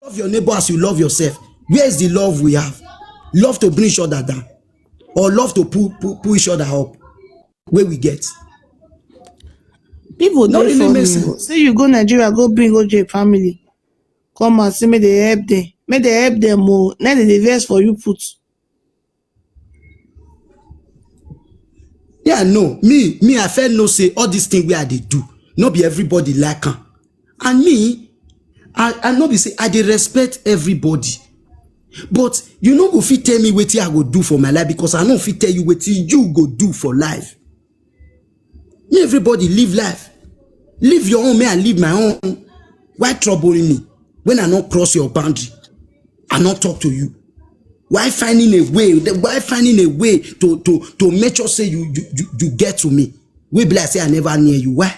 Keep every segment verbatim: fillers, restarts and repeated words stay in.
Love your neighbor as you love yourself. Where is the love we have? Love to bring each other down, or love to pull, pull, pull each other up? Where we get? People Not dey really for make me. Sense. Say you go Nigeria, go bring O J family. Come and say make they help them. Make they help them. Oh, now they dey vex for you put. Yeah, no. Me, me, I feel no say all this thing where they do. No be everybody like am. And me, I, I no be say I dey respect everybody. But you no go fit tell me wetin I go do for my life, because I no fit tell you wetin you go do for life. Me, everybody live life. Live your own, me I live my own. Why troubling me when I no cross your boundary? I no talk to you. Why finding a way? Why finding a way to to to make sure say you you you, you get to me? Wey be like say I never near you. Why?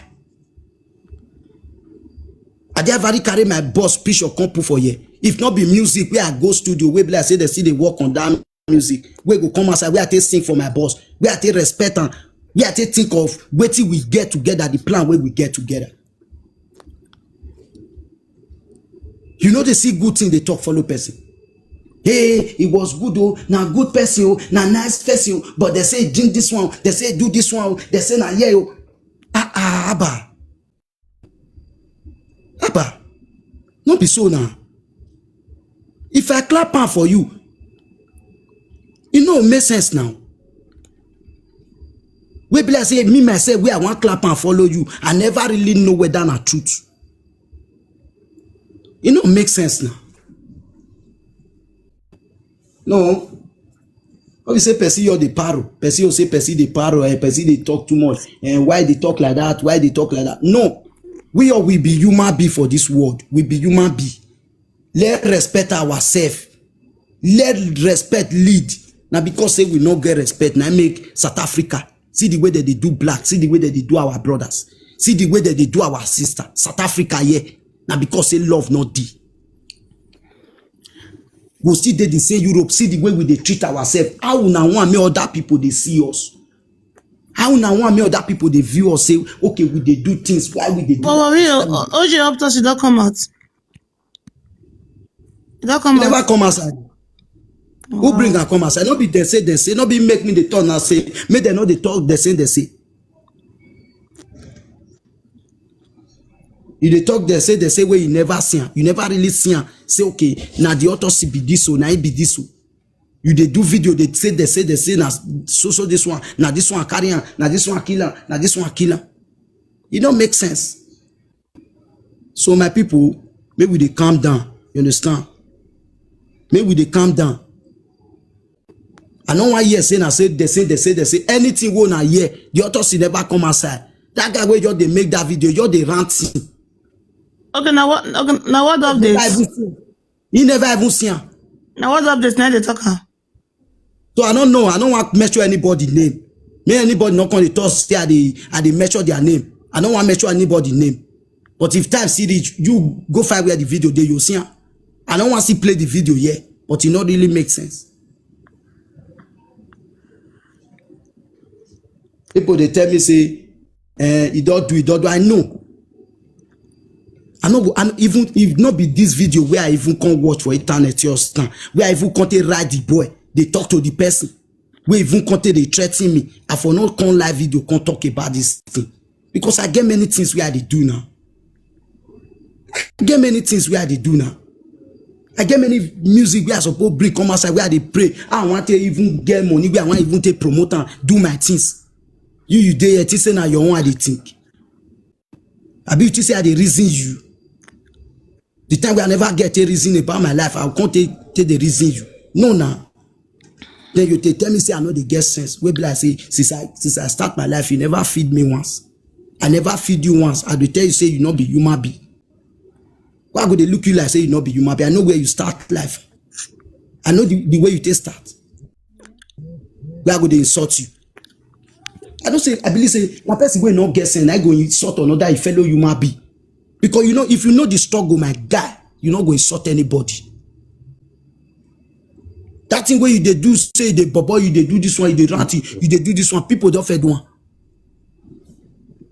I dey very carry my boss picture come put for here. If not be music, where I go studio, wey be like say they still dey work on that music, wey go come outside, where I take sing for my boss, where I take respect am, where I take think of wetin we get together, the plan wey we get together. You know they see good thing, they talk follow person. Hey, he was good oh, na good person oh, na nice person oh, but they say drink this one, they say do this one oh, they say na yeah oh. Ah ah, Abba. Abba, no be so now. If I clap am for you, e no make sense now. Wey be like say me myself, wey I wan clap and follow you, I never really know whether na truth. E no make sense now. No. When we say person, you're the paro, person will say person the paro, and person they talk too much. And why they talk like that? Why they talk like that? No. We all will be human being for this world. We be human being. Let respect ourselves. Let respect lead. Now because say we no get respect, now make South Africa. See the way that they do black. See the way that they do our brothers. See the way that they do our sister. South Africa, yeah. Now because say love not dey. We still dey the same Europe. See the way we dey treat ourselves. How una want make other people dey see us? How una want make other people dey view us? Say, okay, we dey do things. Why we dey do? But Wari, O- O J Optus, you don't come out. You don't come You never out. Come outside. Who bring am come outside? No be they say they say. No be make me the turn now say. Make they know they talk they say they say. You dey talk they say they say where you never see am. You never really see am. Say okay, now the autopsy be this so, now it be this so. You dey do video they say they say they say na so so this one, na this one carry am, na this one kill am, na this one kill am. E no make sense. So my people, make we dey calm down. You understand? Make we dey calm down. I no wan hear say na say they say they say they say anything wey na hear. The autopsy never come outside. That guy wey just dey make that video, just dey ranting. Okay, now what? Okay, now what Never updates? even see. He never even see am. Now what updates? Now they talk am. So I don't know. I don't want to mention anybody name. May anybody not come to talk say I dey I dey mention their name. I don't want to mention anybody name. But if time see reach, you go find where the video dey, you see am. I don't want to play the video here, but it not really make sense. People they tell me say, eh, it don't do it, don't do. I know. I know. I know even if not be this video where I even can't watch for internet, you understand? Where I even can't write the boy, they talk to the person. Where even can't they threaten me. I for not come live video, can't talk about this thing because I get many things where I dey do now. I get many things where I dey do now. I get many music where I suppose bring come outside where I dey pray. I want to even get money where I want even take promote and do my things. You you dey here, think say na your own I dey think. I be you think say I dey reason you. The time where I never get a reason about my life, I can't take, take the reason you. No now. Then you take tell me say I know the get sense. Wey be like say since I since I start my life, you never feed me once. I never feed you once. I dey tell you say you not be human being. Why go they look you like say you not be human being? I know where you start life. I know the, the way you take start. Where go they insult you? I don't say I believe say one person wey no get sense, I go insult another a fellow human being. Because you know, if you know the struggle, my guy, you not go insult anybody. That thing where you they do say the bobo, you they do this one, you they rant, you they do this one. People don't fed one.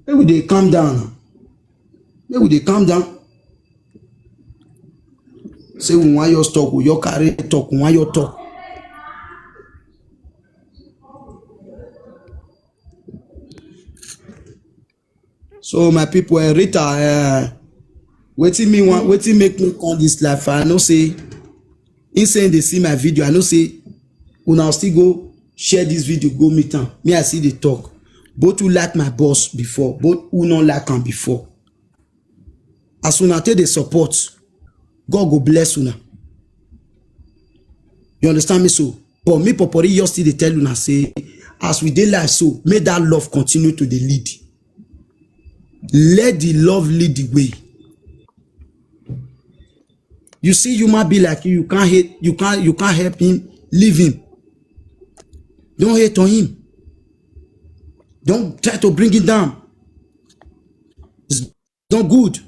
Maybe they calm down. Maybe they calm down. say we wan just talk, we just carry talk, we wan just talk. So my people, eh, Rita, eh, wetin me want, wetin make me come this life? I know say he say dey see my video. I know say una still go share this video, go meet am. Me, I see the talk. Both who like my boss before, both who not like am before. As una take dey support, God go bless una. You understand me so? But me, Popori, just still dey tell una say, as we dey life so, make that love continue to dey lead. Let the love lead the way. You see human being like you, you can't hate, you can't, you can't help him, leave him. Don't hate on him. Don't try to bring him down. It's not good.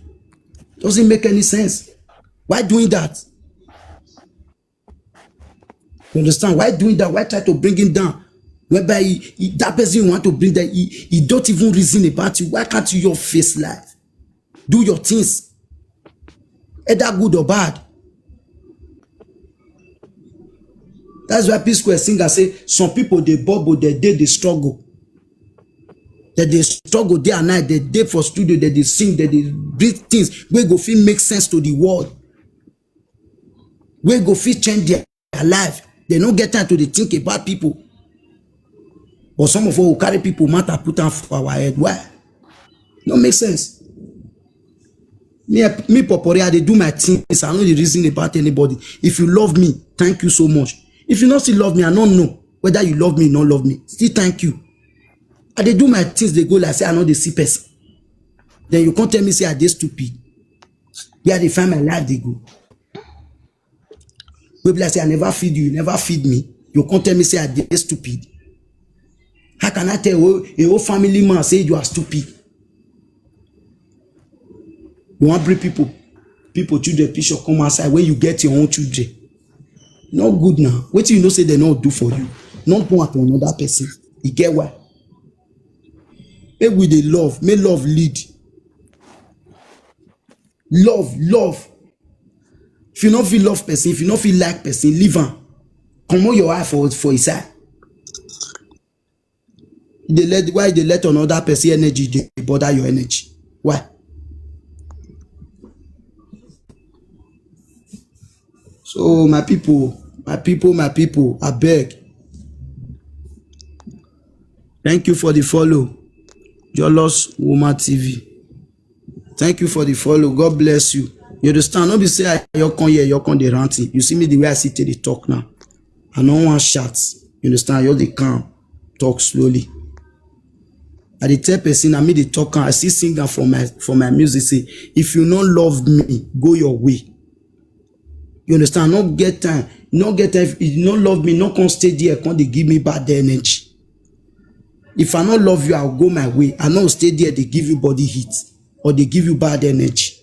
Doesn't make any sense. Why doing that? You understand? Why doing that? Why try to bring him down? Whereby he, he, that person you want to bring that, he, he don't even reason about you. Why can't you your face life? Do your things, either good or bad. That's why P Square singer say some people dey bubble, they dey dey struggle. That they struggle day and night, they dey for studio, that they sing, that they bring things wey go fit make sense to the world, wey go fit change their, their life. They no get time to dey think about people. But some of us will carry people matter, put am for our head. Why? No make sense. Me, I- me, Popori, I dey do my things. I no dey reason about anybody. If you love me, thank you so much. If you no still love me, I no know whether you love me, you no love me. Still thank you. I dey do my things, they go like say I no dey see person. Then you come tell me say I dey stupid. Where I dey find my life dey go? Wey be like say I never feed you, you never feed me. You come tell me say I dey stupid. How can I tell a whole, a whole family man say you are stupid? You wan bring people, people children picture come outside when you get your own children. No good now. Wetin you know say they no do for you, no do am to another person. E get why. Make we dey love, make love lead. Love, love. If you no fit love person, if you no fit like person, leave am. Comot your eye for, for his eye. You dey let, why you dey let another person energy dey bother your energy? Why? So my people, my people, my people, I beg. Thank you for the follow. Your lost woman T V. Thank you for the follow. God bless you. You understand? No be say I, you come here, you come dey ranting. You see me the way I sit here, dey talk now. I no wan shout. You understand? You dey calm, talk slowly. I dey tell person, I mean, dey talk am. I see singer for my, for my music say, if you no love me, go your way. You understand? No get time. No get time. If you no love me, no come stay there, come dey give me bad energy. If I no love you, I'll go my way. I no stay there, they give you body heat or they give you bad energy.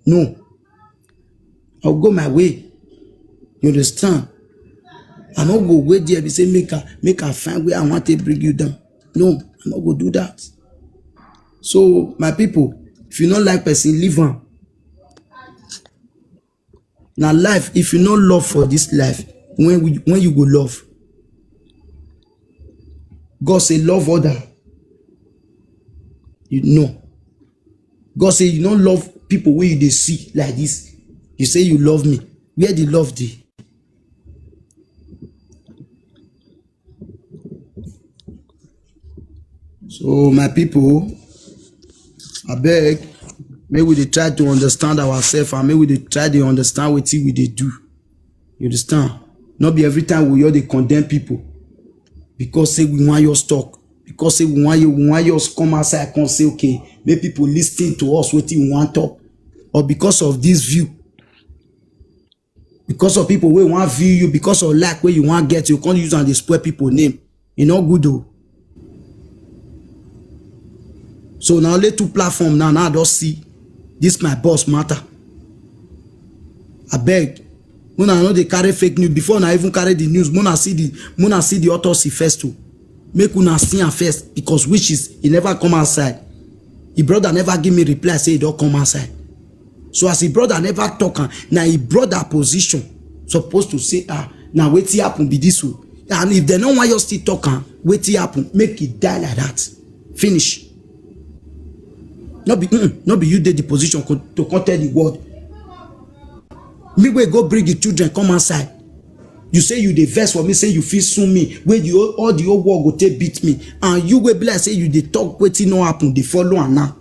No. I'll go my way. You understand? I no go wait there, be say, make I, make I find where I want to bring you down. No, I no go do that. So, my people, if you no like person, leave am. Na life, if you no love for this life, when we, when you go love? God say love other. You know. God say you no love people wey you dey see like this. You say you love me. Where the love dey? So my people, I beg, make we dey try to understand ourselves and make we dey try to understand wetin we dey do. You understand? No be every time we all dey condemn people because say we wan just talk, because say we wan, we wan just come outside come say, okay, make people listen to us wetin we wan talk, or because of this view. Because of people wey wan view you, because of like wey you wan get, you come use am dey spoil people name. E no good o. So na only two platform now, now I don see this my boss matter. I beg, una no dey carry fake news. Before una even carry the news, una see the, una see the autopsy first o. Make una see am first, because which is, he never come outside. His brother never give me reply say he don come outside. So as him brother never talk am, na him brother position suppose to say, ah, na wetin happen be this o. And if dem no wan just still talk am, wetin happen, make e die like that. Finish. No be, mm, no be you dey the position co-, to come tell the world. Me wey go bring the children come outside. You say you dey vex for me, say you fit sue me, wey the whole, all the whole world go take beat me. And you wey be like say you dey talk wetin no happen, dey follow am now.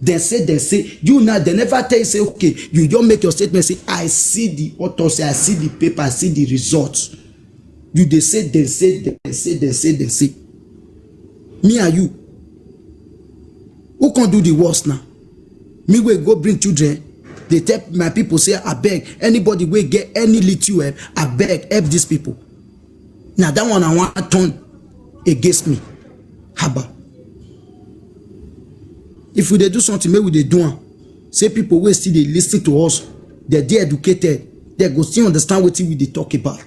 Dem say, dem say, you now, dem never tell you say, okay, you just make your statement, say, I see the autopsy, I see the paper, I see the result. You dey say, dem say, dem say, dem say, dem say. Me and you, who can do the worst now? Me wey go bring children, dey tell my people say, abeg, anybody wey get any little help, abeg, help these people. Na that one I wan turn against me. Haba. If we dey do something, make we dey do am. Say people wey still dey listen to us, dem dey educated, dem go still understand wetin we dey talk about.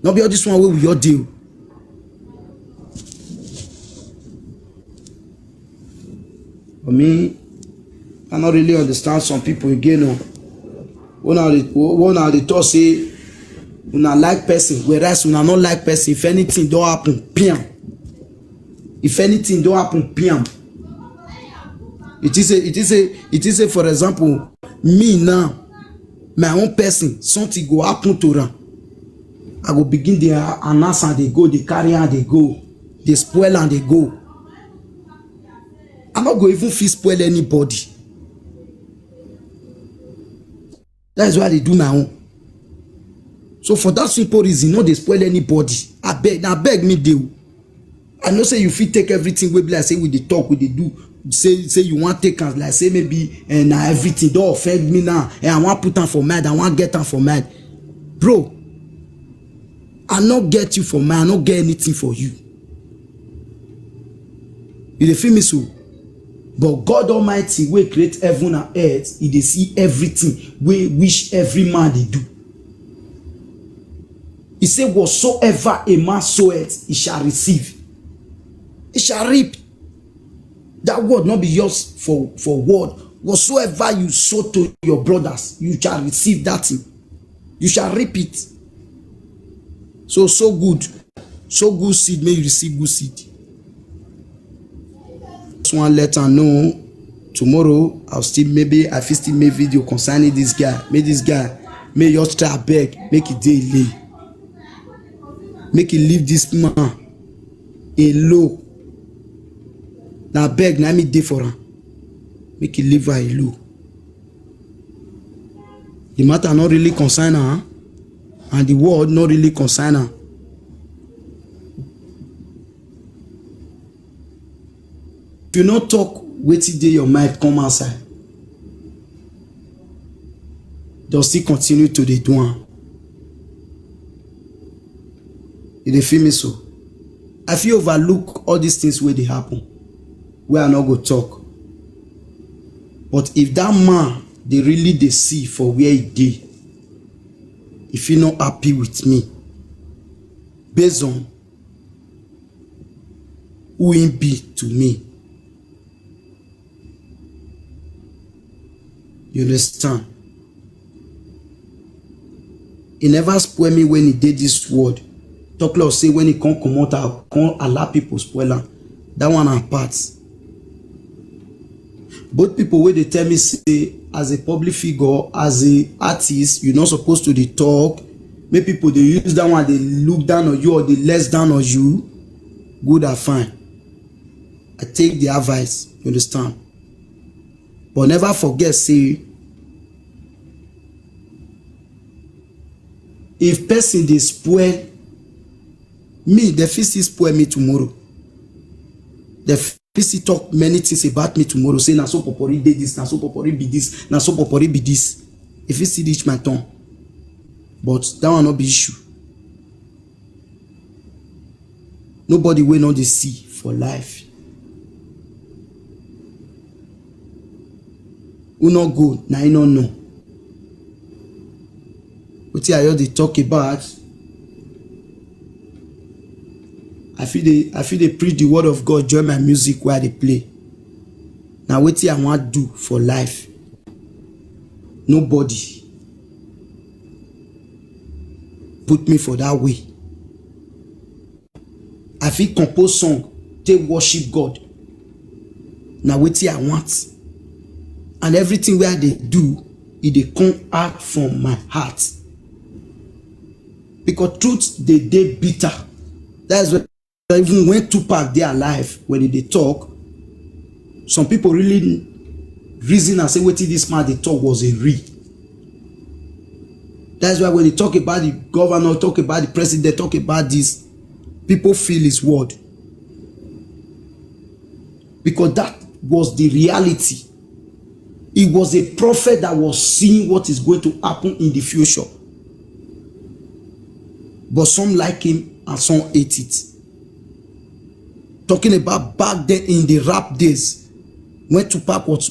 No be all this one wey we all dey o. For me, I no really understand some people again o. Una dey, una dey talk say una like person, whereas una no like person. If anything don happen, piam. If anything don happen, piam. It is a, it is a, it is a, for example, me now, my own person, something go happen to am. I go begin dey announce am dey go, dey carry am dey go, dey spoil am dey go. I no go even fit spoil anybody. That is why I dey do my own. So for that simple reason, no dey spoil anybody. Abeg, na abeg me dey o. I know say you fit take everything wey be like say we dey talk, we dey do. Say, say you wan take am like say maybe, eh, na everything don offend me now. Eh, I wan put am for mind, I wan get am for mind. Bro, I no get you for mind, I no get anything for you. You dey feel me so? But God Almighty wey create heaven and earth, he dey see everything wey which every man dey do. He say, whatsoever a man soweth, he shall receive. He shall reap. That word no be just for, for word. Whatsoever you sow to your brothers, you shall receive that thing. You shall reap it. So, so good. Sow good seed, may you receive good seed. Just wan let am know, tomorrow I'll still, maybe I fit still make video concerning this guy. Make this guy, may you just try beg, make e dey lay. Make e leave this man alone. Na beg na me dey for am. Make e leave her alone. The matter no really concern am, and the world no really concern am. If you no talk wetin dey your mind come outside, dem still continue to dey do am. You dey feel me so? I fit overlook all these things wey dey happen, wey I no go talk. But if that man dey really dey see for where he dey, if he no happy with me, based on who he be to me. You understand? He never spoil me when he did this world. Talk less say when he come comot out, come allow people spoil am. That one apart. Both people wey dey tell me say as a public figure, as a artist, you no suppose to dey talk. Make people dey use that one dey look down on you or dey less down on you. Good and fine. I take the advice, you understand? But never forget say if person dey spoil me, dem fit still spoil me tomorrow. Dem fit still talk many things about me tomorrow, say na so popori dey this, na so popori be this, na so popori be this. E fit still reach my turn. But that one no be issue. Nobody wey no dey see for life. Who no go, na him no know. Wetin I just dey talk about, I fit dey, I fit dey preach the word of God, join my music wey I dey play. Na wetin I wan do for life. Nobody put me for that way. I fit compose song, take worship God. Na wetin I want. And everything wey I dey do, e dey come out from my heart. Because truth dey dey bitter. That's why even when Tupac dey alive, when he dey talk, some people really reason and say wetin this man dey talk was a real. That's why when they talk about the governor, talk about the president, talk about this, people feel his word. Because that was the reality. He was a prophet that was seeing what is going to happen in the future. But some like him and some hate it. Talking about back then in the rap days, when Tupac was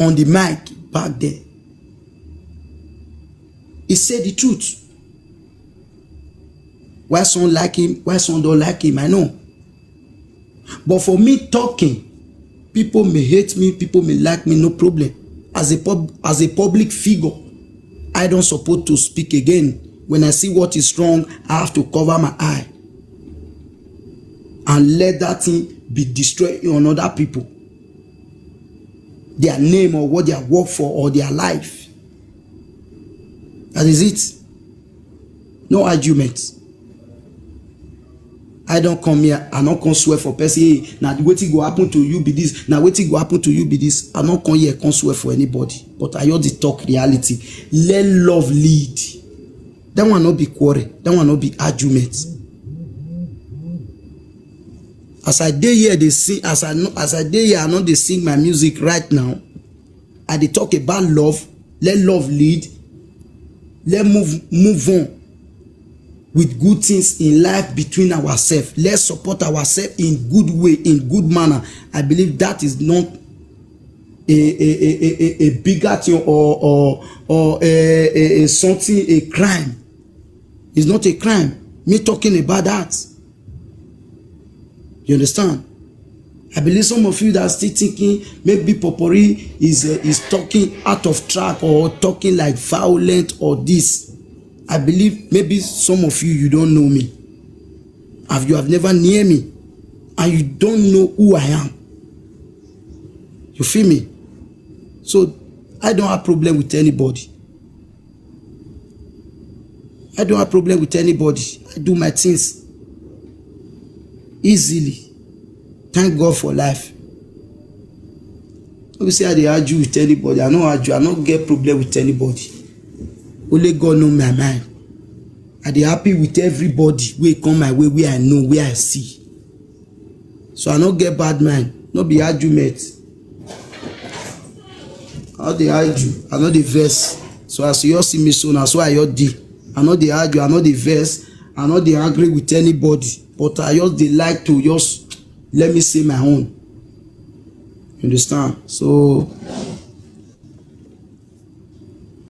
on the mic back then, he said the truth. Why some like him, why some don't like him, I know. But for me talking, people may hate me, people may like me, no problem. As a pub, as a public figure, I don't support to speak again. When I see what is wrong, I have to cover my eye and let that thing be destroyed on other people, their name or what they work for or their life. That is it. No argument. I don't come here, I no come swear for person. Hey, na wetin go happen to you be this, na wetin go happen to you be this. I no come here come swear for anybody, but I just dey talk reality. Let love lead. That one no be quarrel, that one no be argument. As I dey here dey sing, as I no, as I dey here, I no dey sing my music right now. I dey talk about love. Let love lead. Let move move on with good things in life between ourselves. Let's support ourselves in good way, in good manner. I believe that is not a a a a, a bigger thing or or or a, a, a something, a crime. It's not a crime. Me talking about that. You understand? I believe some of you that are still thinking maybe Popori is uh, is talking out of track or talking like violent or this. I believe maybe some of you, you don't know me. Have you have never near me, and you don't know who I am. You feel me? So I don't have problem with anybody. I don't have problem with anybody. I do my things easily. Thank God for life. No be say I dey argue with anybody. I no argue. I no get problem with anybody. Only God know my mind. I dey happy with everybody wey come my way, wey I know, wey I see. So I no get bad mind. No be argument. I no dey argue. I no dey vex. So as you all see me so, na so I all dey. I no dey argue. I no dey vex. I no dey angry with anybody. But I just dey like to just let me say my own. You understand? So